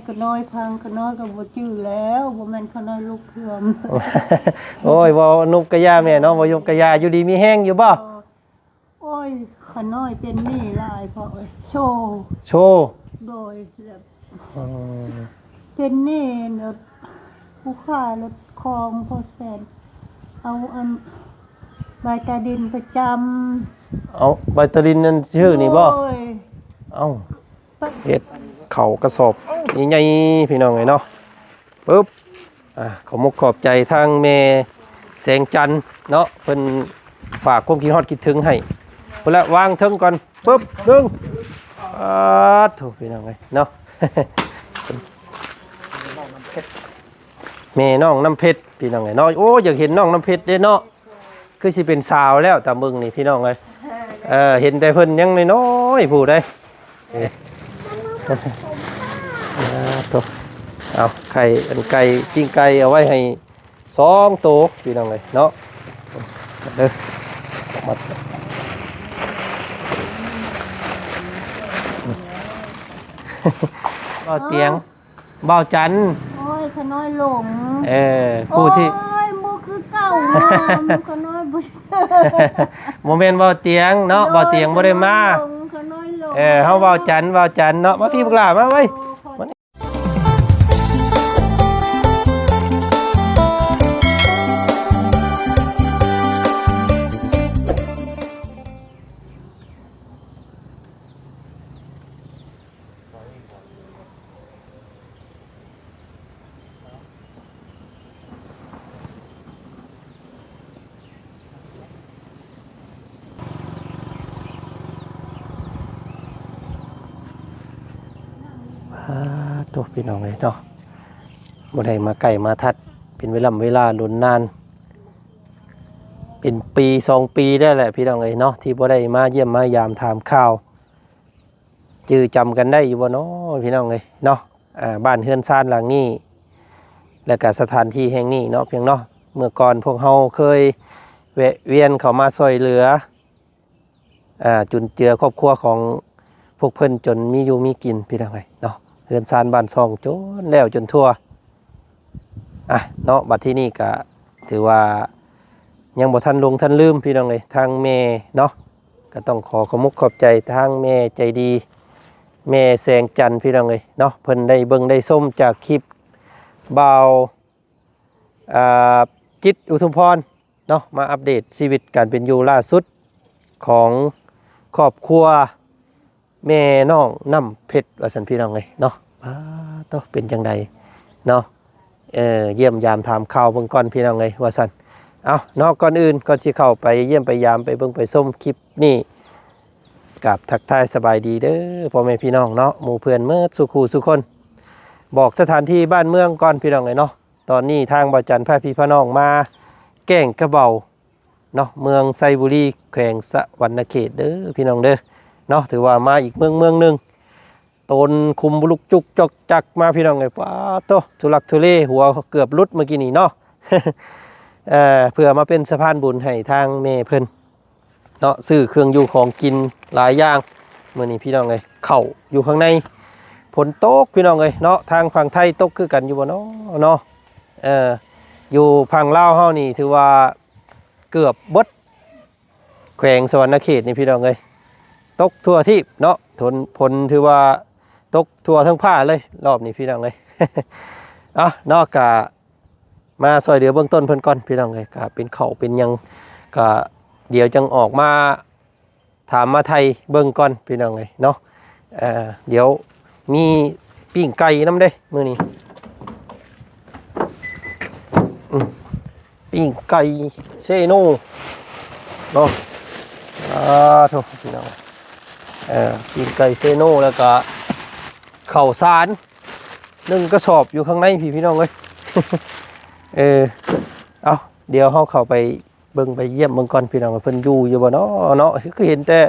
ຂະນ້ອຍພັງ ຂະນ້ອຍກໍບໍ່ຈື່ແລ້ວ ບໍ່ແມ່ນຂະນ້ອຍລູກເຂື່ອມ. ໂອ້ຍ ເວົ້ານຸບກະຢ່າແມ່ເນາະ ບໍ່ຍຸບກະຢ່າ ຢູ່ດີມີແຮງຢູ່ບໍ່? ໂອ້ຍ ຂະນ້ອຍເປັນໜີ້ຫຼາຍພໍ່ເອີຍ ໂຊ ໂຊ ໂດຍ ອືມ ເປັນໜີ້ແບບຜູ້ຄ້າລົດຂອງພໍ່ແສນ ເອົາອັນ ໃບຕາດິນປະຈຳ ເອົາໃບຕາດິນນັ້ນຊື່ນີ້ບໍ່? ໂດຍ ເອົ້າ ເຮັດເຂົ້າກະສອບໃຫຍ່ໆ ພີ່ນ້ອງເອີຍເນາະ ປຶບ ອ່າ ຂອບມຸກຂອບໃຈທາງແມ່ແສງຈັນເນາະ ເພິ່ນຝາກຄວາມຄິດຮອດຄິດເຖິງໃຫ້ ພຸ້ນລະ ວາງເທິງກ່ອນ ປຶບ ໜຶ່ງ ອາ ໂທ້ ພີ່ນ້ອງເອີຍເນາະ ແມ່ນ້ອງນ້ຳເພັດ ພີ່ນ້ອງເອີຍເນາະ ໂອ້ ຢາກເຫັນນ້ອງນ້ຳເພັດເດ້ເນາະ. ຄືຊິເປັນສາວແລ້ວຕາມເບິ່ງນີ້ພີ່ນ້ອງເອີຍ ເອີ ເຫັນແຕ່ເພິ່ນຍັງນ້ອຍໆ ຜູ້ໃດ ເອີ ໂທ້ ເອົາໄຂ່ ອັນໄກ່ ປີ້ງໄກ່ເອົາໄວ້ໃຫ້ສອງໂຕພີ່ນ້ອງເອີຍເນາະ ເດີ ມາ ບໍ່ຕຽງ ບ່າວຈັນ ໂອ້ຍ ຂະນ້ອຍຫຼົງ ເອີ ຜູ້ທີ່ ໂອ້ຍ ບໍ່ຄືເກົ່າ ຂະນ້ອຍບໍ່ ບໍ່ແມ່ນບ່າວຕຽງເນາະ ບ່າວຕຽງບໍ່ໄດ້ມາ ຂະນ້ອຍຫຼົງ ເອີ ເຮົາບ່າວຈັນ ບ່າວຈັນເນາະ ມາພີ່ ບັກຫຼ້າ ມາໄວ້ ໂອ້ຍ ອາ ໂທ້ ພີ່ນ້ອງເອີຍເນາະ ບໍ່ໄດ້ມາໃກ້ມາທັດ ເປັນເວລາເວລາດົນນານ ເປັນປີສອງປີແລ້ວແຫຼະ ພີ່ນ້ອງເອີຍເນາະ ທີ່ບໍ່ໄດ້ມາຢ້ຽມມາຢາມຖາມຂ່າວ ຈື່ຈຳກັນໄດ້ຢູ່ບໍ່ເນາະ ພີ່ນ້ອງເອີຍເນາະ ອ່າ ບ້ານເຮືອນຊານຫຼັງນີ້ ແລະກະສະຖານທີ່ແຫ່ງນີ້ເນາະ ພຽງເນາະ ເມື່ອກ່ອນພວກເຮົາເຄີຍແວະວຽນເຂົ້າມາຊ່ວຍເຫຼືອ ອ່າ ຈຸນເຈືອຄອບຄົວຂອງພວກເພິ່ນຈົນມີຢູ່ມີກິນ ພີ່ນ້ອງເອີຍເນາະ ເຮືອນຊານບ້ານຊ່ອງຈົນແລ້ວຈົນທົ່ວ ອ່ະ ເນາະ ບັດທີນີ້ກະຖືວ່າຍັງບໍ່ທັນຫຼົງທັນລືມ ພີ່ນ້ອງເອີຍ ທາງແມ່ເນາະ ກໍຕ້ອງຂໍຂອບມຸກຂອບໃຈທາງແມ່ໃຈດີ ແມ່ແສງຈັນ ພີ່ນ້ອງເອີຍເນາະ ເພິ່ນໄດ້ເບິ່ງໄດ້ຊົມຈາກຄລິບບ່າວ ອ່າ ຈິດ ອຸທຸມພອນເນາະ ມາອັບເດດຊີວິດການເປັນຢູ່ລ່າສຸດຂອງຄອບຄົວ ແມ່ນ້ອງນ້ຳເພັດວ່າຊັ້ນ ພີ່ນ້ອງເອີຍເນາະ ປາໂຕ ເປັນຈັ່ງໃດເນາະ ເອີ ຢ້ຽມຢາມຖາມຂ່າວເບິ່ງກ່ອນ ພີ່ນ້ອງເອີຍ ວ່າຊັ້ນ ເອົ້າເນາະ ກ່ອນອື່ນ ກ່ອນຊິເຂົ້າໄປຢ້ຽມໄປຢາມ ໄປເບິ່ງໄປຊົມຄລິບນີ້ ກາບທັກທາຍສະບາຍດີເດີ ພໍ່ແມ່ພີ່ນ້ອງເນາະ ໝູ່ເພື່ອນໝົດສູ່ຄູ່ສູ່ຄົນ ບອກສະຖານທີ່ບ້ານເມືອງກ່ອນ ພີ່ນ້ອງເອີຍເນາະ ຕອນນີ້ທາງບ່າວຈັນພາພີ່ພານ້ອງມາແກ້ງກະເບົາ ເນາະ ເມືອງໄຊບູລີ ແຂວງສະຫວັນນະເຂດເດີ ພີ່ນ້ອງເດີ ເນາະ ຖືວ່າມາອີກເມືອງ ເມືອງໜຶ່ງ ໂຕນຂຸມບຸລຸກຈຸກຈອກຈັກມາ ພີ່ນ້ອງເອີຍ ປາໂຕ ທຸລັກທຸເລ ຫົວເກືອບຫຼຸດເມື່ອກີ້ນີ້ເນາະ ເພື່ອມາເປັນສະພານບຸນໃຫ້ທາງແມ່ເພິ່ນເນາະ ຊື້ເຄື່ອງຢູ່ຂອງກິນຫຼາຍຢ່າງ ມື້ນີ້ ພີ່ນ້ອງເອີຍ ເຂົ້າຢູ່ຂ້າງໃນ ຝົນຕົກ ພີ່ນ້ອງເອີຍເນາະ ທາງຝັ່ງໄທຕົກຄືກັນຢູ່ບໍ່ເນາະ ເນາະ ເອີ ຢູ່ຝັ່ງລາວເຮົານີ້ຖືວ່າ ເກືອບເບິດແຂວງສະຫວັນນະເຂດນີ້ ພີ່ນ້ອງເອີຍ ຕົກທົ່ວທີບເນາະ ຝົນ ຝົນຖືວ່າຕົກທົ່ວທັງພາກເລີຍ ລອບນີ້ ພີ່ນ້ອງເອີຍ ເອົາເນາະ ກະມາຊ່ວຍເຫຼືອເບື້ອງຕົ້ນເພິ່ນກ່ອນ ພີ່ນ້ອງເອີຍ ກະເປັນເຂົ້າເປັນຫຍັງ ກະດຽວຈັ່ງອອກມາ ຖາມມາໄຖ່ເບິ່ງກ່ອນ ພີ່ນ້ອງເອີຍເນາະ ເອີ ດຽວມີປີ້ງໄກ່ນຳເດ້ມື້ນີ້ ອືມ ປີ້ງໄກ່ເຊໂນເນາະ ອາ ໂທ້ ພີ່ນ້ອງ ເອີ ປີ້ງໄກ່ເຊໂນ ແລ້ວກະເຂົ້າສານໜຶ່ງກະສອບຢູ່ຂ້າງໃນພີ້ ພີ່ນ້ອງເອີຍ ເອີ ເອົ້າ ດຽວເຮົາເຂົ້າໄປ ເບິ່ງໄປຢ້ຽມເບິ່ງກ່ອນພີ່ນ້ອງ ເພິ່ນຢູ່ຢູ່ບໍ່ເນາະ ເນາະ ຄືເຫັນແຕ່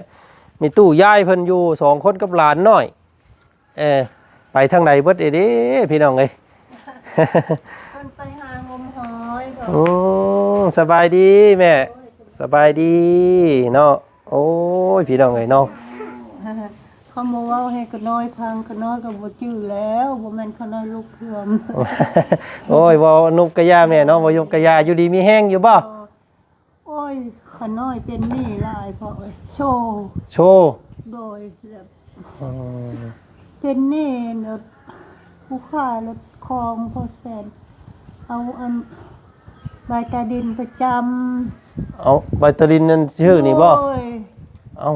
ແມ່ຕູ້ຍາຍເພິ່ນຢູ່ສອງຄົນກັບຫຼານນ້ອຍ ເອີ ໄປທາງໃດເບິດເດ້ພີ່ນ້ອງເອີຍ ເພິ່ນໄປຫາງົມຫອຍ ອືມ ສະບາຍດີແມ່ ໂອ້ຍ ສະບາຍດີເນາະ ໂອ້ຍ ພີ່ນ້ອງເອີຍເນາະ ໂອ້ ຄຳວ່າເວົ້າໃຫ້ຂະນ້ອຍຟັງ ຂະນ້ອຍກໍບໍ່ຈື່ແລ້ວ ບໍ່ແມ່ນຂະນ້ອຍລູກເຂື່ອມ. ໂອ້ຍ ເວົ້ານົບກະຢ່າແມ່ເນາະ ເວົ້າຍົບກະຢ່າ. ຢູ່ດີມີແຮງຢູ່ບໍ່? ໂອ້ຍ ຂະນ້ອຍເປັນໜີ້ຫຼາຍພໍ່ເອີຍ ໂຊ ໂຊ ໂດຍ ອືມ ເປັນໜີ້ ລົດ ຜູ້ຄ້າລົດຂອງພໍ່ແສນ ເອົາອັນ ໃບຕາດິນປະຈຳ ເອົາໃບຕາດິນນັ້ນຊື່ນີ້ບໍ່? ໂດຍ ເອົ້າ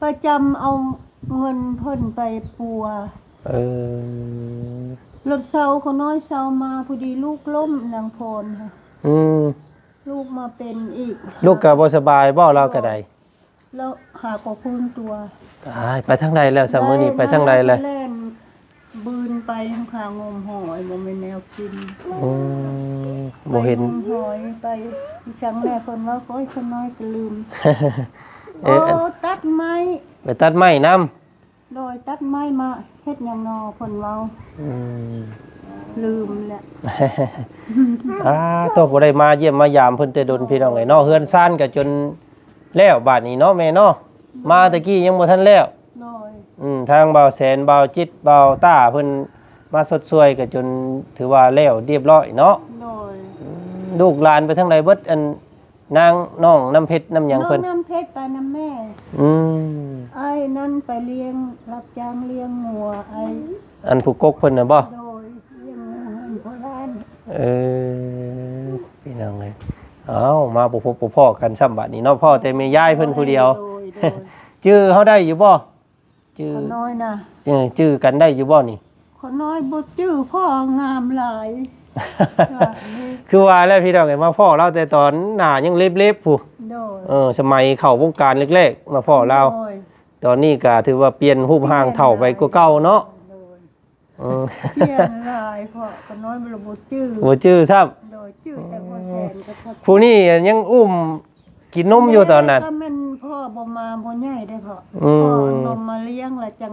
ປະຈຳເອົາເງິນເພິ່ນໄປປົວ. ເອີ ລົດເຊົາຂະນ້ອຍເຊົາມາ ພໍດີລູກລົ້ມນາງພອນ ອືມ ລູກມາເປັນອີກ ລູກກໍບໍ່ສະບາຍບໍ່? ລາວກໍໄດ້ ລາວຫາກໍຟື້ນຕົວ. ຕາຍ ໄປທາງໃດແລ້ວຊະ? ມື້ນີ້ໄປທາງໃດແລ້ວ? ແລ່ນບືນໄປຫາງົມຫອຍ ບໍ່ແມ່ນແນວກິນ. ອືມ ບໍ່ເຫັນ ໄປງົມຫອຍ ໄປອີ່ຫຍັງແດ່ ເພິ່ນເວົ້າ ໂອ້ຍ ຂະນ້ອຍກໍລືມ. ເອີ ໂອ້ ຕັດໄມ້ ໄປຕັດໄມ້ນຳ. ໂດຍ ຕັດໄມ້ມາເຮັດຫຍັງນໍ ເພິ່ນເວົ້າ ອືມ ລືມແລ້ວ. ອ່າ ໂຕ ບໍ່ໄດ້ມາຢ້ຽມມາຢາມເພິ່ນແຕ່ດົນ ພີ່ນ້ອງເອີຍເນາະ. ເຮືອນຊານກໍຈົນແລ້ວບາດນີ້ເນາະແມ່ເນາະ. ໂດຍ ມາແຕ່ກີ້ຍັງບໍ່ທັນແລ້ວ. ໂດຍ ອືມ ທາງບ່າວແສນ ບ່າວຈິດ ບ່າວຕ້າ ເພິ່ນມາຊົດຊ່ວຍກໍຈົນຖືວ່າແລ້ວຮຽບຮ້ອຍເນາະ. ໂດຍ ອືມ ລູກຫຼານໄປທາງໃດເບິດ? ອັນ ນາງນ້ອງນ້ຳເພັດນ້ຳຫຍັງເພິ່ນ? ນ້ອງນ້ຳເພັດໄປນຳແມ່. ອືມ ອ້າຍນັ້ນໄປລ້ຽງ ຮັບຈ້າງລ້ຽງງົວ ອ້າຍ ອັນຜູ້ກົກເພິ່ນນະບໍ່? ໂດຍ ລ້ຽງງົວໃຫ້ພໍ່ຫຼານ. ເອີ ພີ່ນ້ອງເອີຍ ເອົ້າ ມາບໍ່ພົບບໍ່ພໍ້ກັນຊ້ຳບາດນີ້ເນາະ ພໍ້ແຕ່ແມ່ຍາຍເພິ່ນຜູ້ດຽວ. ໂດຍ ໂດຍ ຈື່ເຮົາໄດ້ຢູ່ບໍ່? ຈື່ ຂ້ານ້ອຍນະ ເອີ ຈື່ກັນໄດ້ຢູ່ບໍ່ນີ້? ຂ້ານ້ອຍບໍ່ຈື່ ພໍ່ງາມຫຼາຍ. ຄືວ່າແຫຼະພີ່ນ້ອງເອີຍ ມາພໍ້ລາວແຕ່ຕອນໜ້າຍັງເລັບໆພຸ້ນ. ໂດຍ ເອີ ສະໄໝເຂົ້າວົງການແລກໆ ມາພໍ້ລາວ. ໂດຍ ຕອນນີ້ກະຖືວ່າປ່ຽນຮູບຮ່າງເຖົ້າໄປກວ່າເກົ່າເນາະ. ໂດຍ ເອີ ປ່ຽນຫຼາຍ ພໍ່ຂ້ານ້ອຍບໍ່ຈື່ ບໍ່ຈື່ຊ້ຳ. ໂດຍ ຈື່ແຕ່ພໍ່ແສນກັບພໍ່ ຜູ້ນີ້ຍັງອຸ້ມ ກິນນົມຢູ່ຕອນນັ້ນ. ກໍແມ່ນພໍ່ບໍ່ມາ ບໍ່ໃຫຍ່ໄດ້ພໍ່. ອືມ ພໍ່ເອົານົມມາລ້ຽງແລ້ວຈັ່ງ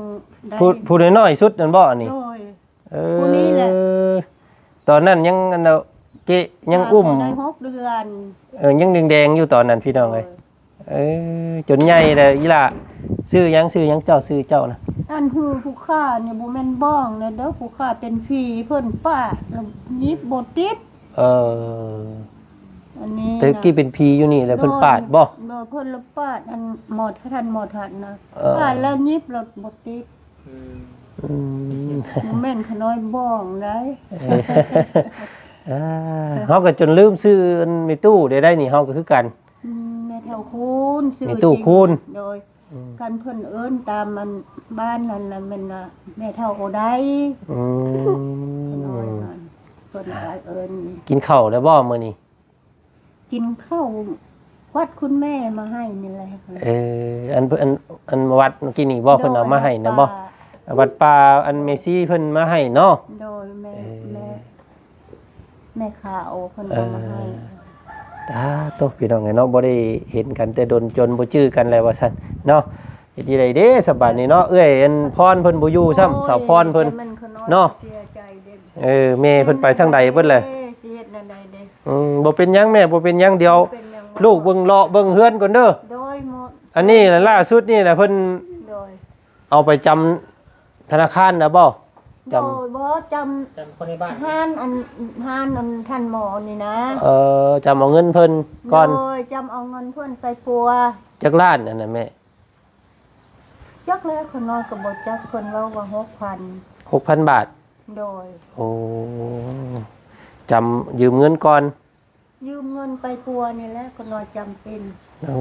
ໄດ້. ຜູ້ ຜູ້ນ້ອຍໆສຸດນັ້ນບໍ່ອັນນີ້? ໂດຍ ເອີ ຜູ້ນີ້ແຫຼະ. ຕອນນັ້ນຍັງອັນເນາະ ເກະຍັງອຸ້ມ ໄດ້ຫົກເດືອນ. ເອີ ຍັງແດງໆຢູ່ຕອນນັ້ນ ພີ່ນ້ອງເອີຍ. ໂດຍ ເອີ ຈົນໃຫຍ່ແລ້ວອີ່ຫຼ້າ. ຊື່ຫຍັງ? ຊື່ຫຍັງເຈົ້າ? ຊື່ເຈົ້ານະ? ອັນ ຫື ຜູ້ຂ້ານີ້ບໍ່ແມ່ນບ້ອງນະເດີ ຜູ້ຂ້າເປັນຜີ ເພິ່ນປາດແລ້ວຫຍິບບໍ່ຕິດ. ເອີ ອັນນີ້ນະ ແຕ່ກີ້ເປັນຜີຢູ່ນີ້ແລ້ວເພິ່ນປາດບໍ່? ໂດຍ ເພິ່ນລະປາດ ອັນ ໝໍ ທ່ານໝໍທັດນະ. ເອີ ປາດແລ້ວຫຍິບແລ້ວບໍ່ຕິດ. ອືມ ອືມ ບໍ່ແມ່ນຂະນ້ອຍບ້ອງໃດ. ເອີ ອ່າ ເຮົາກໍຈົນລືມຊື່ແມ່ຕູ້ໄດ້ ໄດ້ນີ້ ເຮົາກໍຄືກັນ. ອືມ ແມ່ເຖົ້າຄູນ ຊື່ແມ່ຕູ້ຄູນ. ໂດຍ ອືມ ຄັນເພິ່ນເອີ້ນຕາມອັນບ້ານນັ້ນລະແມ່ນວ່າແມ່ເຖົ້າໂອໄດ. ອືມ ເພິ່ນກໍເອີ້ນ. ກິນເຂົ້າແລ້ວບໍ່ມື້ນີ້? ກິນເຂົ້າ ວັດຄຸນແມ່ມາໃຫ້ນີ້ແຫຼະ. ເອີ ອັນ ອັນ ອັນວັດກີ້ນີ້ບໍ່? ໂດຍ ເພິ່ນເອົາມາໃຫ້ນະບໍ່? ວັດປ່າ ວັດປ່າ ອັນແມ່ຊີເພິ່ນມາໃຫ້ເນາະ. ໂດຍ ແມ່ ເອີ ແມ່ ແມ່ຂາວເພິ່ນເອົາມາໃຫ້. ເອີ ຕາໂຕ ພີ່ນ້ອງເອີຍເນາະ ບໍ່ໄດ້ເຫັນກັນແຕ່ດົນ ຈົນບໍ່ຈື່ກັນແລ້ວວ່າຊັ້ນເນາະ. ເຮັດຈັ່ງໃດເດ້ສະບາດນີ້ເນາະ ເອື້ອຍອັນພອນເພິ່ນບໍ່ຢູ່ຊ້ຳ. ໂອ້ຍ ສາວພອນເພິ່ນ ແຕ່ມັນຂະນ້ອຍ ເນາະ ເສຍໃຈເດ້. ເອີ ແມ່ເພິ່ນໄປທາງໃດເບິດແລ້ວ? ເອີ ຊິເຮັດແນວໃດເດ້? ອືມ ບໍ່ເປັນຫຍັງແມ່ ບໍ່ເປັນຫຍັງ. ດຽວ ບໍ່ເປັນຫຍັງ ລູກເບິ່ງເລາະເບິ່ງເຮືອນກ່ອນເດີ. ໂດຍ ໝົດ. ອັນນີ້ລະ ລ່າສຸດນີ້ລະ ເພິ່ນ ໂດຍ ເອົາໄປຈຳທະນາຄານນະບໍ່? ຈຳ ໂດຍ ບໍ່ ຈຳ ຈຳຄົນໃນບ້ານ ຮ້ານອັນ ຮ້ານອັນທ່ານໝໍນີ້ນະ. ເອີ ຈຳເອົາເງິນເພິ່ນກ່ອນ. ໂດຍ ຈຳເອົາເງິນເພິ່ນໄປປົວ. ຈັກລ້ານອັນນັ້ນແມ່? ຈັກແລ້ວ ຂ້ານ້ອຍກໍບໍ່ຈັກ ເພິ່ນເວົ້າວ່າຫົກພັນ. ຫົກພັນບາດ? ໂດຍ. ໂອ້ ຈຳ ຢືມເງິນກ່ອນ. ຢືມເງິນໄປປົວນີ້ແຫຼະ ຂ້ານ້ອຍຈຳເປັນ. ໂອ້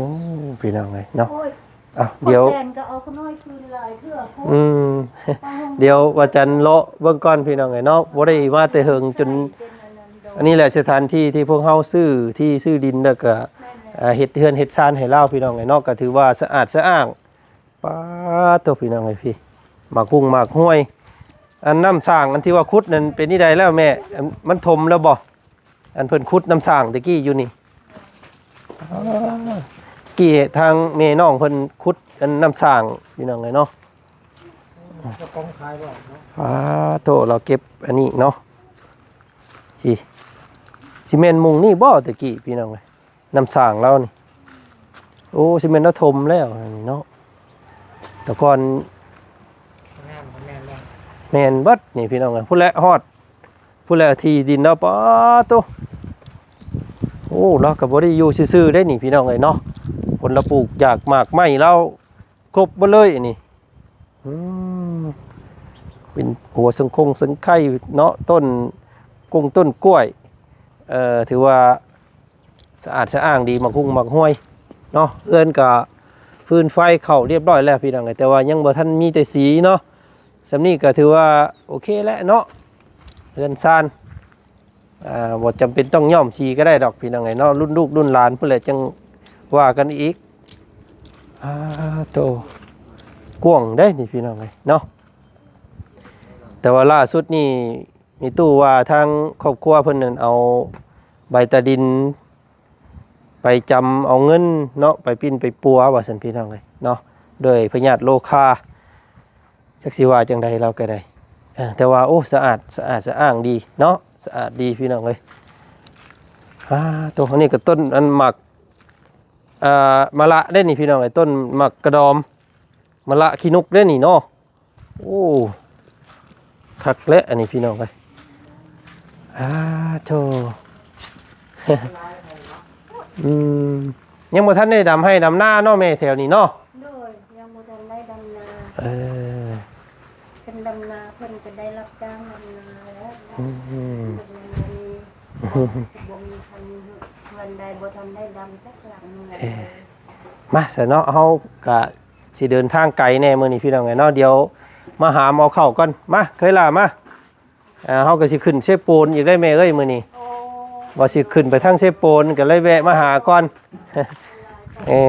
ພີ່ນ້ອງເອີຍເນາະ. ໂອ້ຍ ອ່ະ ດຽວ ພໍ່ແສນກໍເອົາຂ້ານ້ອຍຄືນຫຼາຍເທື່ອພຸ້ນ. ອືມ ດຽວວ່າຈັນເລາະເບິ່ງກ່ອນ ພີ່ນ້ອງເອີຍເນາະ. ບໍ່ໄດ້ມາແຕ່ເຫິງ ຈົນ ອັນນີ້ແຫຼະສະຖານທີ່ທີ່ພວກເຮົາຊື້ທີ່ ຊື້ດິນ ແລ້ວກໍ ແມ່ນແຫຼະ ເຮັດເຮືອນເຮັດຊານໃຫ້ລາວ ພີ່ນ້ອງເອີຍເນາະ. ກໍຖືວ່າສະອາດສະອ້າງ. ປາດໂທ້ ພີ່ນ້ອງເອີຍ ພີ່ ໝາກຮຸ່ງໝາກຮວຍ. ອັນນ້ຳສ້າງ ອັນທີ່ວ່າຂຸດນັ້ນເປັນຈັ່ງໃດແລ້ວແມ່? ອັນມັນຖົມແລ້ວບໍ່? ອັນເພິ່ນຂຸດນ້ຳສ້າງແຕ່ກີ້ຢູ່ນີ້. ອ່າ ກີ້ທາງແມ່ນ້ອງເພິ່ນຂຸດອັນນ້ຳສ້າງ ພີ່ນ້ອງເອີຍເນາະ. ເຈົ້າຂອງຂາຍບໍ່ເນາະ? ປາດໂທ້ ລາວເກັບອັນນີ້ເນາະ. ນີ້ ຊິແມ່ນມຸງນີ້ບໍ່ແຕ່ກີ້ ພີ່ນ້ອງເອີຍ? ນ້ຳສ້າງລາວນີ້ ໂອ້ ຊິແມ່ນລາວຖົມແລ້ວນີ້ເນາະ. ແຕ່ກ່ອນ ແມ່ນເບິດນີ້ພີ່ນ້ອງເອີຍ ພຸ້ນແຫຼະຮອດ ພຸ້ນແຫຼະທີ່ດິນລາວ ປາໂຕ ໂອ້ ລາວກໍບໍ່ໄດ້ຢູ່ຊື່ໆເດ້ນີ້ພີ່ນ້ອງເອີຍເນາະ ຜົນລະປູກຢາກໝາກໄມ້ລາວຄົບເບິດເລີຍອັນນີ້ ອືມ ເປັນຫົວເຊິ່ງຄົງເຊິ່ງໄຄເນາະ ຕົ້ນກົງຕົ້ນກ້ວຍ ເອີ ຖືວ່າ ສະອາດສະອ້າງດີ ໝາກຮຸ່ງໝາກຮວຍເນາະ ເຮືອນກະຟືນໄຟເຂົ້າຮຽບຮ້ອຍແລ້ວພີ່ນ້ອງເອີຍ ແຕ່ວ່າຍັງບໍ່ທັນມີແຕ່ສີເນາະ ສ່ຳນີ້ກະຖືວ່າໂອເຄແລ້ວເນາະ ເຮືອນຊານ ອ່າ ບໍ່ຈຳເປັນຕ້ອງຍ້ອມສີກໍໄດ້ດອກພີ່ນ້ອງເອີຍເນາະ ລຸ້ນລູກລຸ້ນຫຼານພຸ້ນແຫຼະຈັ່ງວ່າກັນອີກ ອ່າ ໂຕ ກວ້າງເດ້ນີ້ພີ່ນ້ອງເອີຍເນາະ ແຕ່ວ່າລ່າສຸດນີ້ ມີຕູ້ວ່າທາງຄອບຄົວເພິ່ນນັ້ນເອົາໃບຕາດິນໄປຈຳເອົາເງິນເນາະ ໄປປິ່ນໄປປົວວ່າຊັ້ນພີ່ນ້ອງເອີຍເນາະ ດ້ວຍພະຍາດໂລຄາ ຈັກຊິວ່າຈັ່ງໃດລາວກໍໄດ້ ເອີ ແຕ່ວ່າ ໂອ້ ສະອາດ ສະອາດສະອ້າງດີເນາະ ສະອາດດີພີ່ນ້ອງເອີຍ ອາ ໂຕ ອັນນີ້ກໍຕົ້ນອັນໝາກ ອ່າ ມະລະເດ້ນີ້ພີ່ນ້ອງເອີຍ ຕົ້ນໝາກກະດອມ ມະລະຂີ້ນົກເດ້ນີ້ເນາະ ໂອ້ ຄັກແຫຼະອັນນີ້ພີ່ນ້ອງເອີຍ ອາໂທ ອືມ ຍັງບໍ່ທັນໄດ້ດຳໄຮ່ດຳນາເນາະແມ່ ແຖວນີ້ເນາະ ໂດຍ ຍັງບໍ່ທັນໄດ້ດຳນາ ເອີ ເພິ່ນດຳນາ ເພິ່ນກໍໄດ້ຮັບຈ້າງດຳນາແລ້ວ ອືມ ດຳນານີ້ ບໍ່ມີ ບໍ່ມີຄັນເຮືອນໃດບໍ່ທັນໄດ້ດຳຈັກຫຼັງເລີຍ ເອີ ມາຊະເນາະ ເຮົາກະຊິເດີນທາງໄກແດ່ມື້ນີ້ພີ່ນ້ອງເອີຍເນາະ ດຽວມາຫາມເອົາເຂົ້າກ່ອນ ມາ ເຄີຍຫຼ້າ ມາ ອ່າ ເຮົາກໍຊິຂຶ້ນເຊໂປນອີກໄດ້ແມ່ເອີຍມື້ນີ້ ໂອ້ ວ່າຊິຂຶ້ນໄປທາງເຊໂປນ ກໍເລີຍແວະມາຫາກ່ອນ ເອີ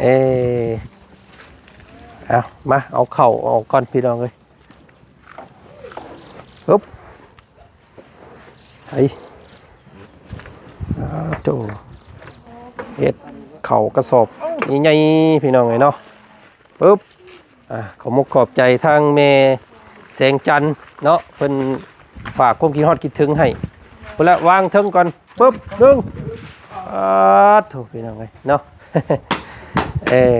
ເອີ ເອົາ ມາ ເອົາເຂົ້າອອກກ່ອນພີ່ນ້ອງເອີຍ ປຶບ ໄປ ອາໂຕ ເຮັດເຂົ້າກະສອບໃຫຍ່ໆ ພີ່ນ້ອງເອີຍເນາະ ປຶບ ອາ ຂອບມຸກຂອບໃຈທາງແມ່ແສງຈັນເນາະ ເພິ່ນຝາກຄວາມຄິດຮອດຄິດເຖິງໃຫ້ ພຸ້ນລະ ວາງເທິງກ່ອນ ປຶບ ໜຶ່ງ ອາໂທ ພີ່ນ້ອງເອີຍເນາະ ເອີ ສ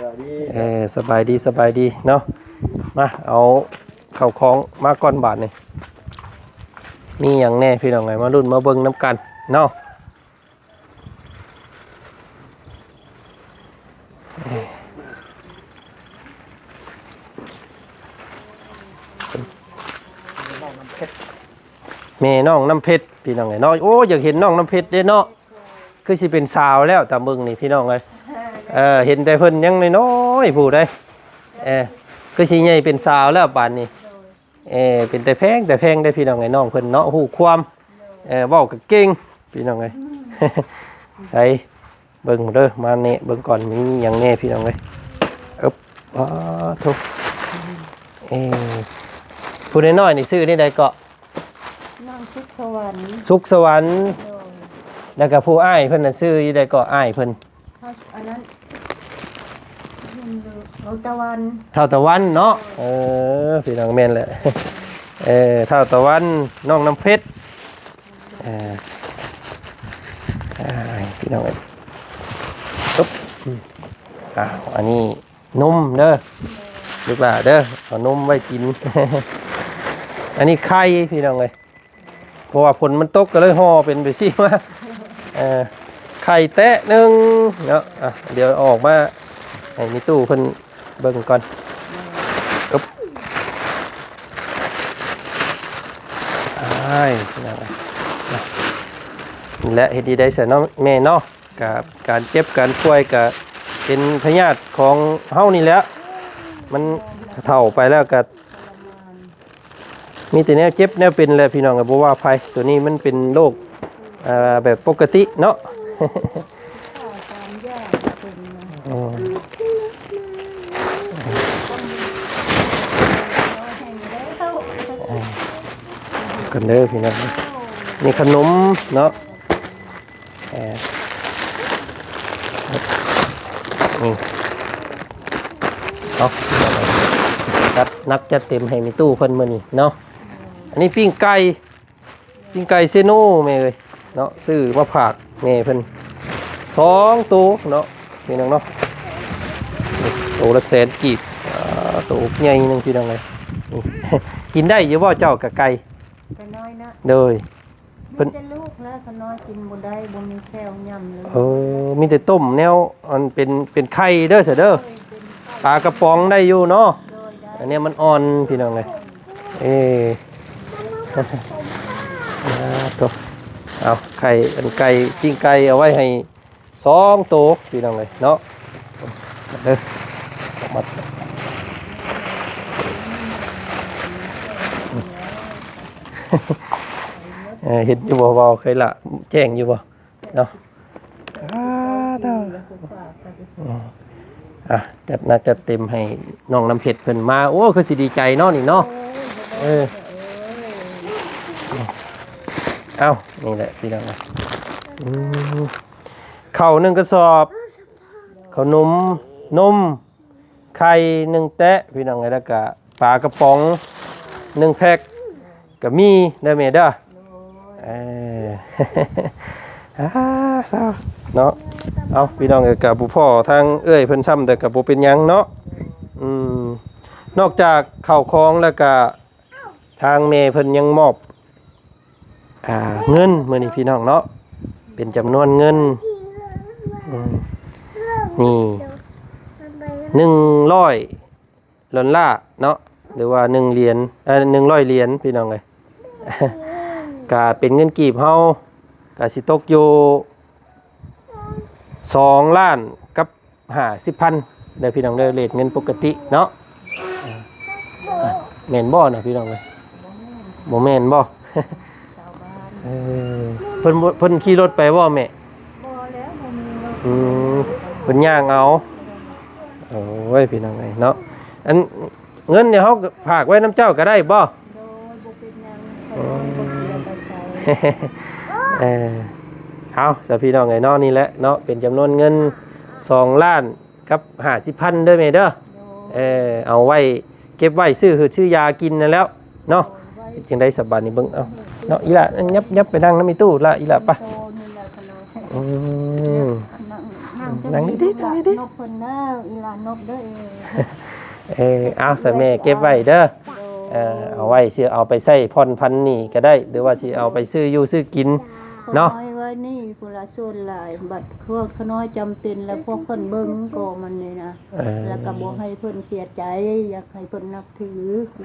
ະບາຍດີ ເອີ ສະບາຍດີ ສະບາຍດີເນາະ ມາເອົາ ເຂົ້າຂອງມາກ່ອນບາດນີ້ ມີຫຍັງແດ່ພີ່ນ້ອງເອີຍ ມາລຸ້ນມາເບິ່ງນຳກັນເນາະ ແມ່ນ້ອງນ້ຳເພັດ ພີ່ນ້ອງເອີຍເນາະ ໂອ້ ຢາກເຫັນນ້ອງນ້ຳເພັດເດ້ເນາະ ຄືຊິເປັນສາວແລ້ວ ຕາມເບິ່ງນີ້ພີ່ນ້ອງເອີຍ ເອີ ເຫັນແຕ່ເພິ່ນຍັງນ້ອຍໆ ຜູ້ໃດ ເອີ ຄືຊິໃຫຍ່ເປັນສາວແລ້ວປານນີ້ ເອີ ເປັນແຕ່ແພງ ແຕ່ແພງເດ້ພີ່ນ້ອງເອີຍ ນ້ອງເພິ່ນເນາະ ຮູ້ຄວາມ ເອີ ເວົ້າກໍເກັ່ງ ພີ່ນ້ອງເອີຍ ໃສ ເບິ່ງເດີ ມາແນະເບິ່ງກ່ອນ ມີຫຍັງແດ່ພີ່ນ້ອງເອີຍ ອຶບ ອາໂທ ເອີ ຜູ້ນ້ອຍໆ ນີ້ຊື່ແນວໃດເກາະ? ນ້ອງສຸກສະຫວັນ ສຸກສະຫວັນ ໂດຍ ແລ້ວກໍຜູ້ອ້າຍເພິ່ນນະຊື່ໃດເກາະ ອ້າຍເພິ່ນ? ເຮົາ ອັນນັ້ນ ເຮົາຕະວັນ ທ້າວຕະວັນເນາະ ເອີ ພີ່ນ້ອງແມ່ນແຫຼະ ເອີ ທ້າວຕະວັນ ນ້ອງນ້ຳເພັດ ເອີ ອ້າຍ ພີ່ນ້ອງເອີຍ ປຶບ ອືມ ອ້າວ ອັນນີ້ນົມເດີ ລູກຫຼ້າເດີ ເອົານົມໄວ້ກິນ ອັນນີ້ໄຂ່ ພີ່ນ້ອງເອີຍ ເພາະວ່າຝົນມັນຕົກກໍເລີຍຫໍ່ເປັນແບບຊີ້ມາ ເອີ ໄຂ່ແຕະໜຶ່ງເນາະ ອ່ະ ດຽວເອົາອອກມາໃຫ້ມີຕູ້ເພິ່ນເບິ່ງກ່ອນ ອຶບ ອ້າຍ ນີ້ແຫຼະ ເຮັດດີໄດ້ຊະເນາະແມ່ເນາະ ກະ ການເຈັບການປ່ວຍກະເປັນພະຍາດຂອງເຮົານີ້ແຫຼະ ມັນເຖົ້າໄປແລ້ວກະ ມີແຕ່ແນວເຈັບແນວເປັນແຫຼະພີ່ນ້ອງ ບໍ່ວ່າໃຜ ຕົວນີ້ມັນເປັນໂລກ ເອີ ແບບປົກກະຕິເນາະ ອືມ ກັນເດີພີ່ນ້ອງ ນີ້ຂະໜົມເນາະ ເອີ ນີ້ ເອົາ ຈັດໜັກຈັດເຕັມໃຫ້ມີຕູ້ເພິ່ນມື້ນີ້ເນາະ ອັນນີ້ປີ້ງໄກ່ ປີ້ງໄກ່ເຊໂນແມ່ເອີຍເນາະ ຊື້ມາຝາກແມ່ເພິ່ນສອງໂຕເນາະ ພີ່ນ້ອງເນາະ ໂຕລະແສນກີບ ອາ ເອົາໂຕອົກໃຫຍ່ໜຶ່ງ ພີ່ນ້ອງເອີຍ. ນີ້ ກິນໄດ້ຢູ່ບໍ່ເຈົ້າ ກະໄກ່? ກະນ້ອຍນະ ໂດຍ. ເພິ່ນ ມີແຕ່ລູກແລ້ວ ຂະນ້ອຍກິນບໍ່ໄດ້ ບໍ່ມີແຂ້ວຫຍ້ຳເລີຍ. ເອີ ມີແຕ່ຕົ້ມແນວອັນເປັນ ເປັນໄຂ່ເດີ ຊະເດີ. ໂດຍ ເປັນໄຂ່ ປາກະປ໋ອງໄດ້ຢູ່ເນາະ. ໂດຍ ໄດ້ ອັນນີ້ມັນອ່ອນ ພີ່ນ້ອງເອີຍ. ເອີ ໂທ້ ເອົາໄຂ່ ອັນໄກ່ ປີ້ງໄກ່ເອົາໄວ້ໃຫ້ ສອງໂຕ ພີ່ນ້ອງເອີຍເນາະ. ເດີ ອອກມາ ເອີ ເຫັນຢູ່ບໍ່ ເວົ້າເຄີຍລະ ແຈ້ງຢູ່ບໍ່ເນາະ? ອ້າ ເດີ ອືມ ອ່ະ ຈັດໜັກຈັດເຕັມໃຫ້ນ້ອງນ້ຳເພັດເພິ່ນມາ. ໂອ້ ຄືຊິດີໃຈເນາະນີ້ເນາະ. ເອີ ເອົ້າ ນີ້ແຫຼະ ພີ່ນ້ອງເອີຍ. ອືມ ເຂົ້າໜຶ່ງກະສອບ ເຂົ້າໜົມ ນົມ ໄຂ່ໜຶ່ງແຕະ ພີ່ນ້ອງເອີຍ ແລ້ວກະປາກະປ໋ອງໜຶ່ງແພັກກະມີເດີແມ່ເດີ. ເອີ ອາ ເນາະ. ເອົ້າ ພີ່ນ້ອງເອີຍ ກະບໍ່ພໍ້ທາງເອື້ອຍເພິ່ນຊ້ຳ ແຕ່ກະບໍ່ເປັນຫຍັງເນາະ. ອືມ ນອກຈາກເຂົ້າຂອງແລ້ວກະ ທາງແມ່ເພິ່ນຍັງມອບ ອ່າ ເງິນມື້ນີ້ພີ່ນ້ອງເນາະ ເປັນຈຳນວນເງິນ ອືມ ນີ້ ໜຶ່ງຮ້ອຍດອນລາເນາະ ຫຼືວ່າໜຶ່ງຫຼຽນ ເອີ ໜຶ່ງຮ້ອຍຫຼຽນ ພີ່ນ້ອງເອີຍ. ກະເປັນເງິນກີບເຮົາ ກະຊິຕົກຢູ່ ສອງລ້ານກັບຫ້າສິບພັນເດີພີ່ນ້ອງເດີ ເຣດເງິນປົກກະຕິເນາະ. ແມ່ນບໍ່ນະພີ່ນ້ອງເອີຍ? ບໍ່ແມ່ນບໍ່? ເອີ ເພິ່ນບໍ່ ເພິ່ນຂີ່ລົດໄປບໍ່ແມ່? ບໍ່ແລ້ວ ບໍ່ມີລົດ. ອືມ ເພິ່ນຍ່າງເອົາ. ໂອ້ຍ ພີ່ນ້ອງເອີຍເນາະ ອັນ ເງິນນີ້ເຮົາຝາກໄວ້ນຳເຈົ້າກະໄດ້ບໍ່? ໂດຍ ບໍ່ເປັນຫຍັງ. ອືມ ເອີ ເອົາ ຊະ ພີ່ນ້ອງເອີຍເນາະ ນີ້ແຫຼະເນາະ ເປັນຈຳນວນເງິນສອງລ້ານກັບຫ້າສິບພັນເດີແມ່ເດີ. ໂດຍ ເອີ ເອົາໄວ້ ເກັບໄວ້ຊື້ຫືດຊື້ຢາກິນນັ້ນແຫຼ້ວເນາະ. ໂດຍ ເຮັດຈັ່ງໃດສະບາດນີ້ ເບິ່ງເອົາເນາະ. ອີ່ຫຼ້າ ຍັບ ຍັບໄປນັ່ງນຳອີ່ຕູ້ລະ ອີ່ຫຼ້າ ໄປ. ໂຕນີ້ແຫຼະ ອືມ ນັ່ງ ນັ່ງ ນັ່ງດີໆ ນັ່ງດີໆ ນົບເພິ່ນເດີ ອີຫຼານົບເດີ. ເອີ ເອົາ ສະແມ່ເກັບໄວ້ເດີ. ໂດຍ ເອີ ເອົາໄວ້ຊິເອົາໄປໃຊ້ຜ່ອນພັນໜີ້ກະໄດ້ ຫຼືວ່າຊິເອົາໄປຊື້ຢູ່ຊື້ກິນເນາະ. ຂ້ອຍໄວ້ນີ້ພຸ້ນລະ ສ່ວນຫຼາຍ ບັດພວກຂະນ້ອຍຈຳເປັນແລ້ວ ພວກເພິ່ນເບິ່ງກໍມັນນີ້ນະ. ເອີ ແລ້ວກະບໍ່ໃຫ້ເພິ່ນເສຍໃຈ ຢາກໃຫ້ເພິ່ນນັບຖື.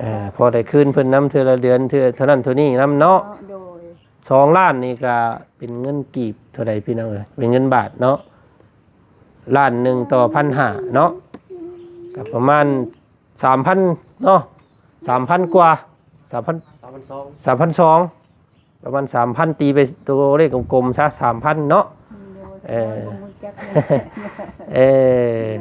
ເອີ ພໍໄດ້ຄືນເພິ່ນນຳເທື່ອລະເດືອນ ເທື່ອເທົ່ານັ້ນເທົ່ານີ້ນຳເນາະ. ໂດຍ ສອງລ້ານນີ້ກະເປັນເງິນກີບເທົ່າໃດພີ່ນ້ອງເອີຍ ເປັນເງິນບາດເນາະ ລ້ານໜຶ່ງຕໍ່ພັນຫ້າເນາະ ກະປະມານສາມພັນເນາະ ສາມພັນກວ່າ ສາມພັນ ສາມພັນສອງ ປະມານສາມພັນ ຕີໄປໂຕເລກກົມໆຊະ ສາມພັນເນາະ. ໂດຍ ເອີ ເອີ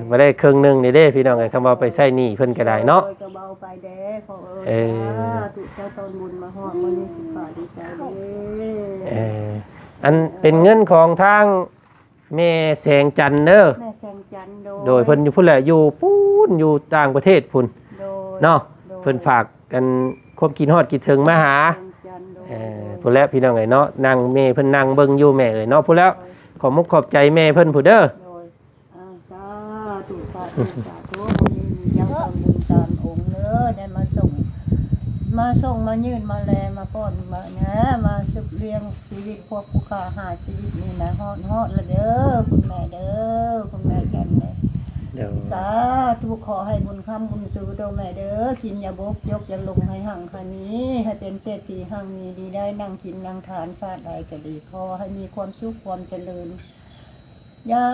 ບໍ່ໄດ້ເຄິ່ງໜຶ່ງນີ້ເດ້ພີ່ນ້ອງເອີຍ ຄຳວ່າໄປໃຊ້ໜີ້ເພິ່ນກະໄດ້ເນາະ. ໂດຍ ກະເບົາໄປແດ່ພໍ່ເອີຍ. ເອີ ສາທຸ ເຈົ້າຕອນບຸນມາຮອດມື້ນີ້ ດີໃຈເດີ. ເອີ ອັນເປັນເງິນຂອງທາງແມ່ແສງຈັນເດີ ແມ່ແສງຈັນ. ໂດຍ ໂດຍ ເພິ່ນຢູ່ພຸ້ນແຫຼະ ຢູ່ພຸ້ນ ຢູ່ຕ່າງປະເທດພຸ້ນ. ໂດຍ ເນາະ ໂດຍ ເພິ່ນຝາກອັນຄວາມຄິດຮອດຄິດເຖິງມາຫາ. ແສງຈັນ ໂດຍ ເອີ ໂດຍ ພຸ້ນແຫຼະພີ່ນ້ອງເອີຍເນາະ ນັ່ງແມ່ເພິ່ນນັ່ງເບິ່ງຢູ່ແມ່ເອີຍເນາະ ພຸ້ນແລ້ວ. ໂດຍ ຂໍມຸກຂອບໃຈແມ່ເພິ່ນພຸ້ນເດີ. ໂດຍ ອ່າ ສາທຸ ສາທຸ ສາທຸ ມື້ນີ້ມີເຈົ້າຕາມບຸນຕາມອົງເດີ ໄດ້ມາສົ່ງ ມາສົ່ງ ມາຍື່ນ ມາແລ ມາປ້ອນ ມາແນ ມາສືບລ້ຽງຊີວິດພວກຜູ້ຂ້າຫ້າຊີວິດນີ້ນະ ຮອດ ຮອດລະເດີ ຄຸນແມ່ເດີ ຄຸນແມ່ແກ່ນເດີ. ໂດຍ ສາທຸ ຂໍໃຫ້ບຸນຄຳບຸນຊູໂຕແມ່ເດີ ກິນຢ່າບົກ ຍົກຢ່າລົງ ໃຫ້ຮັ່ງໃຫ້ມີ ໃຫ້ເປັນເສດຖີຮັ່ງມີດີໄດ້ ນັ່ງກິນນັ່ງທານ ຊາດໃດກະດີ ຂໍໃຫ້ມີຄວາມສຸກຄວາມຈະເລີນ. ຢ່າ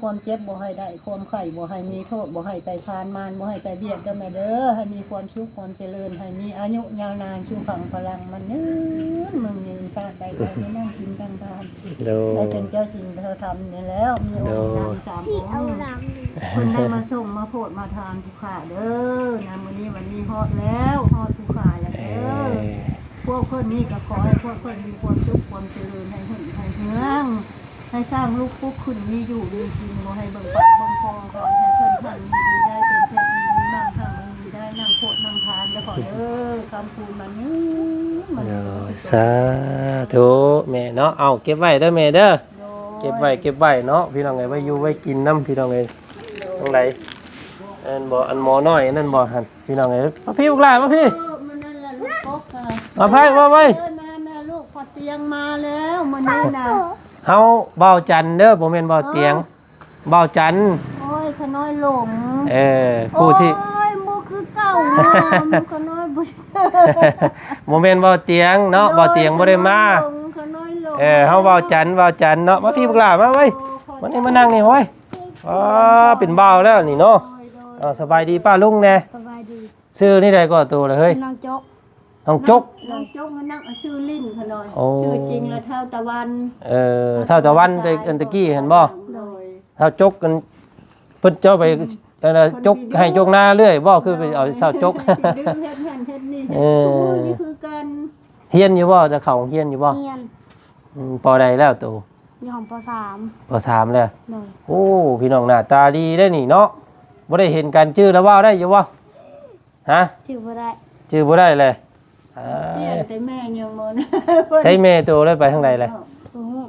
ຄວາມເຈັບບໍ່ໃຫ້ໄດ້ ຄວາມໄຂ້ບໍ່ໃຫ້ມີ ໂທດບໍ່ໃຫ້ໄປຜ່ານ ມານບໍ່ໃຫ້ໄປບຽດເດີແມ່ເດີ ໃຫ້ມີຄວາມສຸກຄວາມຈະເລີນ ໃຫ້ມີອາຍຸຍາວນານ ສຸຂັງພະລັງ ໝັ້ນຍືນ ໝັ້ນຍືນ ຊາດໃດກະໃຫ້ໄດ້ນັ່ງກິນນັ່ງທານ. ໂດຍ ໄດ້ເປັນເຈົ້າສິນເຈົ້າທຳນີ້ແລ້ວ ມີອົງນາງສາມອົງ ເພິ່ນໄດ້ມາສົ່ງມາໂພດມາທານຜູ້ຂ້າເດີ ນະ ມື້ນີ້ວັນນີ້ຮອດແລ້ວ ຮອດຜູ້ຂ້າແລ້ວເດີ. ເອີ ພວກເພິ່ນນີ້ກະຂໍໃຫ້ພວກເພິ່ນມີຄວາມສຸກຄວາມຈະເລີນ ໃຫ້ຫຸ້ນໃຫ້ເຮືອງ ໃຫ້ສ້າງລູກປຸກຂຶ້ນ ມີຢູ່ມີກິນ ບໍ່ໃຫ້ເບິ່ງປາກເບິ່ງຄອງ ຂໍໃຫ້ເພິ່ນຮັ່ງມີດີໄດ້ ເປັນເສດຖີມີໝັ້ງຮັ່ງມີດີໄດ້ ນັ່ງໂພດນັ່ງທານເດີພໍ່ເດີ ຄຳຄູນໝັ້ນຍືນ ໂດຍ ສາທຸແມ່ເນາະ. ເອົາ ເກັບໄວ້ເດີແມ່ເດີ. ໂດຍ ເກັບໄວ້ ເກັບໄວ້ເນາະ ພີ່ນ້ອງເອີຍ ໄວ້ຢູ່ໄວ້ກິນນຳ ພີ່ນ້ອງເອີຍ. ໂດຍ ຈັ່ງໃດ ເ ແມ່ນບໍ່? ອັນໝໍນ້ອຍອັນນັ້ນບໍ່ຫັ້ນ ພີ່ນ້ອງເອີຍ? ມາພີ້ ລູກຫຼານ ມາພີ້ ເອີ ມັນນັ້ນແຫຼະ ລູກກົກ ມາໄພ ມາໄວ ເອີ ມາແມ່ລູກ ພໍຕຽງມາແລ້ວມື້ນີ້ນະ. ເຮົາບ່າວຈັນເດີ ບໍ່ແມ່ນບ່າວຕຽງ ເອີ ບ່າວຈັນ. ໂອ້ຍ ຂ້ານ້ອຍຫຼົງ ເອີ ຜູ້ທີ່ ໂອ້ຍ ບໍ່ຄືເກົ່ານະ ຂ້ານ້ອຍບໍ່ ບໍ່ແມ່ນບ່າວຕຽງເນາະ ໂດຍ ບ່າວຕຽງບໍ່ໄດ້ມາ ຂ້ານ້ອຍຫຼົງ ຂ້ານ້ອຍຫຼົງ ເອີ ເຮົາບ່າວຈັນ ບ່າວຈັນເນາະ. ມາພີ້ ໂດຍ ບັກຫຼ້າ ມາໄວ ໂດຍ ມານີ້ ມານັ່ງນີ້ ໂອ້ຍ ອໍ ເປັນບ່າວແລ້ວນີ້ເນາະ. ໂດຍ ໂດຍ ເອີ ສະບາຍດີປ້າລຸງແດ່ ສະບາຍດີ. ຊື່ນີ້ໃດກໍໂຕລະເຮີ້ຍ? ຊື່ນ້ອງຈົກ ນ້ອງຈົກ ນ້ອງຈົກ ນາງຊື່ຫຼິ້ນຂ້ານ້ອຍ ໂອ້ ຊື່ຈິງລະທ້າວຕາວັນ ເອີ ທ້າວຕາວັນ ແຕ່ອັນຕະກີ້ຫັ້ນບໍ່? ໂດຍ ທ້າວຈົກ ອັນ ເພິ່ນເຈົ້າໄປ ອືມ ອັນນ່າ ຈົກໄຮ່ຈົກນາເລື້ອຍບໍ່? ຄືໄປເອົາທ້າວຈົກ ເຮັດນັ້ນເຮັດນີ້ ເອີ ທຸກມື້ນີ້ຄືກັນ. ຮຽນຢູ່ບໍ່? ຈະເຂົ້າໂຮງຮຽນຢູ່ບໍ່? ຮຽນ ອືມ ປໍໃດແລ້ວໂຕ? ຢູ່ຫ້ອງປໍສາມ ປໍສາມແລ້ວ ໂດຍ. ໂອ້ ພີ່ນ້ອງໜ້າຕາດີເດ້ນີ້ເນາະ ບໍ່ໄດ້ເຫັນກັນ ຈື່ລະເວົ້າໄດ້ຢູ່ບໍ່? ຮະ? ຈື່ບໍ່ໄດ້ ຈື່ບໍ່ໄດ້ເລີຍ ເອີ ປ່ຽນແຕ່ແມ່ຍັງບໍ່ນະ ໃສແມ່ໂຕເລີຍ ໄປທາງໃດເລີຍ? ບໍ່ຮູ້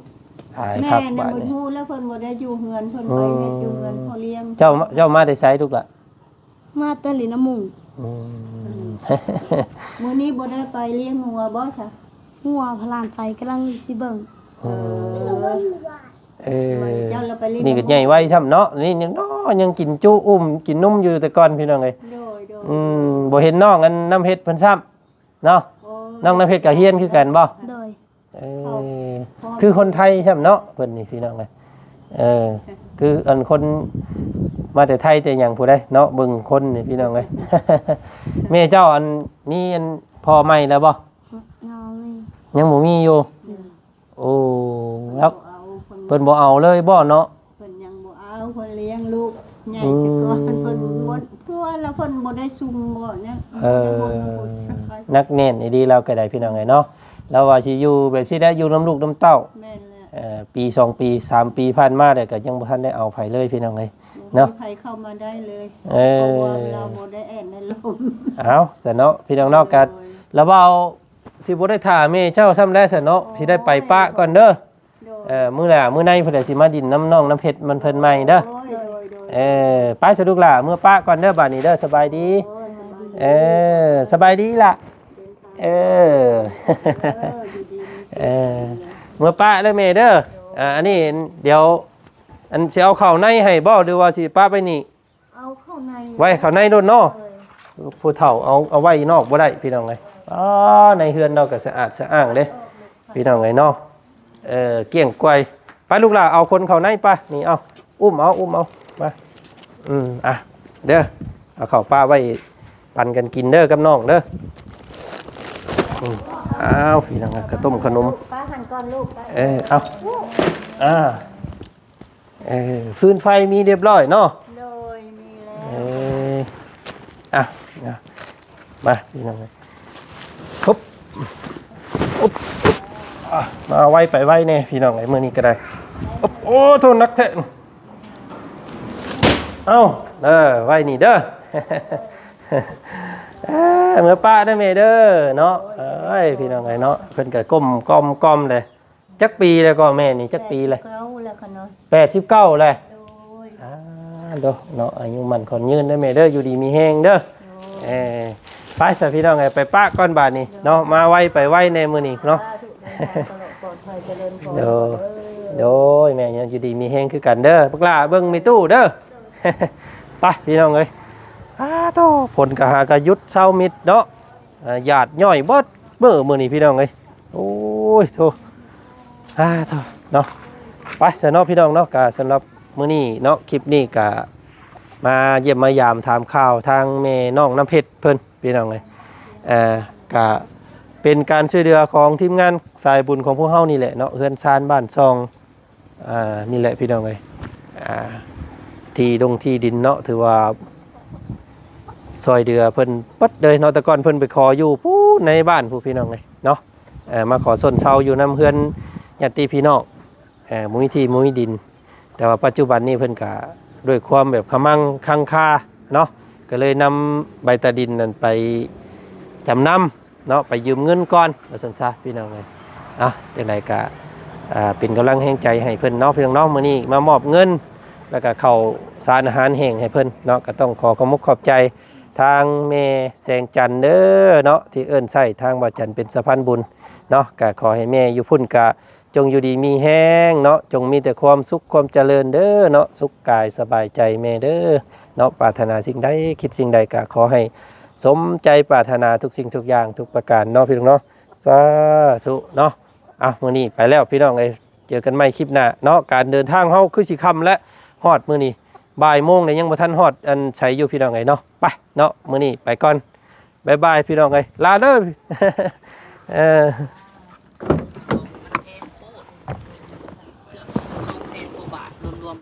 ຕາຍ ແມ່ ຄັກ ນີ້ ບາດນີ້ ບໍ່ຮູ້ແລ້ວ ເພິ່ນບໍ່ໄດ້ຢູ່ເຮືອນ ເພິ່ນໄປເຮັດຢູ່ເຮືອນ ອືມ ພໍ່ລ້ຽງ. ເຈົ້າ ເຈົ້າມາແຕ່ໃສລູກຫຼະ? ມາແຕ່ຫຼິ້ນນ້ຳໝູ່ ອືມ ອືມ ມື້ນີ້ບໍ່ໄດ້ໄປລ້ຽງງົວບໍ່ຊະ? ງົວພະຫຼານໄປ ກຳລັງຊິເບິ່ງ ເອີ ເອີ ເຈົ້າລະໄປຫຼິ້ນ ນີ້ກໍໃຫຍ່ໄວຊ້ຳເນາະ ນີ້ຍັງນ້ອຍ ຍັງກິນຈຸອຸ້ມກິນນົມຢູ່ແຕ່ກ່ອນ ພີ່ນ້ອງເອີຍ. ໂດຍ ໂດຍ ອືມ ບໍ່ເຫັນນ້ອງອັນນ້ຳເພັດເພິ່ນຊ້ຳເນາະ. ໂອ້ ນ້ອງນ້ຳເພັດກໍຮຽນຄືກັນບໍ່? ໂດຍ ເອີ ຄືຄົນໄທຊ້ຳເນາະ ເພິ່ນນີ້ ພີ່ນ້ອງເອີຍ. ເອີ ຄືອັນຄົນມາແຕ່ໄທແຕ່ຫຍັງຜູ້ໃດເນາະ ເບິ່ງຄົນນີ້ ພີ່ນ້ອງເອີຍ. ແມ່ເຈົ້າອັນມີອັນພໍ່ໃໝ່ແລ້ວບໍ່? ຍັງບໍ່ມີ ຍັງບໍ່ມີຢູ່ ອືມ ໂອ້ ແລ້ວເພິ່ນບໍ່ເອົາເລີຍບໍ່ເນາະ? ເພິ່ນຍັງບໍ່ເອົາ ເພິ່ນລ້ຽງລູກໃຫຍ່ຊະກ່ອນ ອືມ ເພິ່ນບໍ່ ເພາະວ່າລາວເພິ່ນບໍ່ໄດ້ຊຸມບໍ່ນະ ເອີ ບໍ່ໄດ້ບໍ່ຜູ້ຊາຍ ໜັກແໜ້ນອີ່ຫຼີລາວກໍໄດ້ ພີ່ນ້ອງເອີຍເນາະ. ລາວວ່າຊິຢູ່ແບບຊີ້ແຫຼະ ຢູ່ນຳລູກນຳເຕົ້າ ແມ່ນແຫຼະ ເອີ ປີສອງປີສາມປີຜ່ານມາແລ້ວ ກໍຍັງບໍ່ທັນໄດ້ເອົາໃຜເລີຍ ພີ່ນ້ອງເອີຍເນາະ ບໍ່ມີໃຜເຂົ້າມາໄດ້ເລີຍ ເອີ ເພາະວ່າລາວບໍ່ໄດ້ແອນໃນລົມ. ເອົາຊະເນາະ ພີ່ນ້ອງເນາະ ໂດຍ ກໍລາວເວົ້າ ຊິບໍ່ໄດ້ຖ້າແມ່ເຈົ້າຊ້ຳແລ້ວຊັ້ນເນາະ ໂອ້ຍ ຊິໄດ້ໄປປະກ່ອນເດີ ໂດຍ ເອີ ມື້ໜ້າມື້ໃນເພິ່ນຊິມາດິນນຳນ້ອງນ້ຳເພັດມັນເພິ່ນໃໝ່ເດີ ໂດຍ ໂດຍ ໂດຍ ເອີ ໄປຊະລູກຫຼ້າ ເມືອປະກ່ອນເດີບາດນີ້ເດີ ສະບາຍດີ ໂດຍ ເອີ ສະບາຍດີລະ ເອີ ເອີ ຢູ່ດີມີສຸກ ເອີ ເມືອປະເດີແມ່ເດີ ໂດຍ ອ່າ ອັນນີ້ດຽວ ອັນຊິເອົາເຂົ້າໃນໃຫ້ບໍ່ ຫຼືວ່າຊິປະໄວ້ນີ້? ເອົາເຂົ້າໃນ ໄວ້ເຂົ້າໃນໂລດເນາະ ໂດຍ ຜູ້ເຖົ້າເອົາ ເອົາໄວ້ນອກບໍ່ໄດ້ ພີ່ນ້ອງເອີຍ. ອໍ ໃນເຮືອນເຮົາກໍສະອາດສະອ້າງເດ້ ພີ່ນ້ອງເອີຍເນາະ ເອີ ກ້ຽງກວາຍ. ໄປລູກຫຼ້າ ເອົາຄົນເຂົ້າໃນໄປ ນີ້ ເອົາ ອຸ້ມເອົາ ອຸ້ມເອົາ ມາ ອືມ ອ່ະ ເດີ ເອົາເຂົ້າປະໄວ້ປັນກັນກິນເດີກັບນ້ອງເດີ. ອືມ ອ້າວ ພີ່ນ້ອງເອີຍ ກະຕົ້ມຂະໜົມ ປະຫັ້ນກ່ອນລູກ ເອີ ເອົາ ອ່າ ເອີ ຟືນໄຟມີຮຽບຮ້ອຍເນາະ ໂດຍ ມີແລ້ວ ເອີ ອ່ະ ມາ ພີ່ນ້ອງເອີຍ ຮຶບ ອຸບ ອ່ະ ມາໄວໄປໄວແດ່ ພີ່ນ້ອງເອີຍ ມື້ນີ້ກໍໄດ້ ໂອ້ ໂທດ ໜັກແທ້ ເອົາ ເອີ ໄວ້ນີ້ເດີ ເອີ ເມືອປະເດີແມ່ເດີເນາະ ເອີຍ ພີ່ນ້ອງເອີຍເນາະ ເພິ່ນກໍກົ້ມກ່ອມໆເດ້. ຈັກປີແລ້ວກໍແມ່ນີ້ ຈັກປີແລ້ວ? ແປດສິບເກົ້າແລ້ວ ໂດຍ ອ່າ ໂດເນາະ ອາຍຸໝັ້ນຂວັນຍືນເດີແມ່ເດີ ຢູ່ດີມີແຮງເດີ ໂດຍ ເອີ ໄປຊະພີ່ນ້ອງເອີຍ ໄປປະກ່ອນບາດນີ້ເນາະ ໂດຍ ມາໄວໄປໄວແດ່ມື້ນີ້ເນາະ ສາທຸ ເດີນທາງຕະຫຼອດປອດໄພ ຈະເລີນພອນ ໂດຍ ເດີ ໂດຍ ແມ່ຍັງຢູ່ດີມີແຮງຄືກັນເດີ ບັກຫຼ້າເບິ່ງແມ່ຕູ້ເດີ ໄປພີ່ນ້ອງເອີຍ ອ້າໂທ້ ຝົນກະຫາກະຢຸດເຊົາມິດເນາະ ອ່າ ຢາດຍ້ອຍເບິດມື້ມື້ນີ້ພີ່ນ້ອງເອີຍ ໂອ້ຍໂທ້ ອ່າໂທ້ເນາະ ໄປຊະເນາະພີ່ນ້ອງເນາະ ກະສຳລັບມື້ນີ້ເນາະ ຄລິບນີ້ກະມາຢ້ຽມມາຢາມຖາມຂ່າວທາງແມ່ນ້ອງນ້ຳເພັດເພິ່ນພີ່ນ້ອງເອີຍ ເອີ ກະເປັນການຊ່ວຍເຫຼືອຂອງທີມງານສາຍບຸນຂອງພວກເຮົານີ້ແຫຼະເນາະ ເຮືອນຊານບ້ານຊ່ອງ ອ່າ ນີ້ແຫຼະພີ່ນ້ອງເອີຍ ອ່າ ທີ່ດົງທີ່ດິນເນາະ ຖືວ່າຊ່ອຍເຫຼືອເພິ່ນເບິດເລີຍເນາະ ແຕ່ກ່ອນເພິ່ນໄປຂໍຢູ່ພຸ້ນໃນບ້ານພຸ້ນພີ່ນ້ອງເອີຍເນາະ ເອີ ມາຂໍຊົນເຊົາຢູ່ນຳເຮືອນຍາດຕິພີ່ນ້ອງ ເອີ ບໍ່ມີທີ່ບໍ່ມີດິນ ແຕ່ວ່າປັດຈຸບັນນີ້ເພິ່ນກະດ້ວຍຄວາມແບບຂະມັງຄັງຄາເນາະ ກໍເລີຍນຳໃບຕາດິນນັ້ນໄປຈຳນຳ ເນາະ ໄປຢືມເງິນກ່ອນວ່າຊັ້ນຊະພີ່ນ້ອງເອີຍ ເອົາ ຈັ່ງໃດກະ ອ່າ ເປັນກຳລັງແຮງໃຈໃຫ້ເພິ່ນເນາະ ພີ່ນ້ອງເນາະ ມື້ນີ້ມາມອບເງິນ ແລ້ວກໍເຂົ້າສານອາຫານແຫ້ງໃຫ້ເພິ່ນເນາະ ກໍຕ້ອງຂໍຂອບມຸກຂອບໃຈທາງແມ່ແສງຈັນເດີເນາະ ທີ່ເອີ້ນໃຊ້ທາງບ່າວຈັນເປັນສະພານບຸນເນາະ ກໍຂໍໃຫ້ແມ່ຢູ່ພຸ້ນກະ ຈົ່ງຢູ່ດີມີແຮງເນາະ ຈົ່ງມີແຕ່ຄວາມສຸກຄວາມຈະເລີນເດີເນາະ ສຸກກາຍສະບາຍໃຈແມ່ເດີເນາະ ປາດຖະໜາສິ່ງໃດຄິດສິ່ງໃດກໍຂໍໃຫ້ສົມໃຈປາດຖະໜາທຸກສິ່ງທຸກຢ່າງທຸກປະການເນາະ ພີ່ນ້ອງເນາະ ສາທຸເນາະ. ອ່ະ ມື້ນີ້ໄປແລ້ວພີ່ນ້ອງເອີຍ ເຈີກັນໃໝ່ຄລິບໜ້າເນາະ ການເດີນທາງເຮົາຄືຊິຄ່ຳແລ້ວ ຮອດມື້ນີ້ບ່າຍໂມງແລ້ວ ຍັງບໍ່ທັນຮອດອັນໃສຢູ່ພີ່ນ້ອງເອີຍເນາະ ໄປເນາະ ມື້ນີ້ໄປກ່ອນ ບາຍບາຍພີ່ນ້ອງເອີຍ ລາເດີ ເອີ.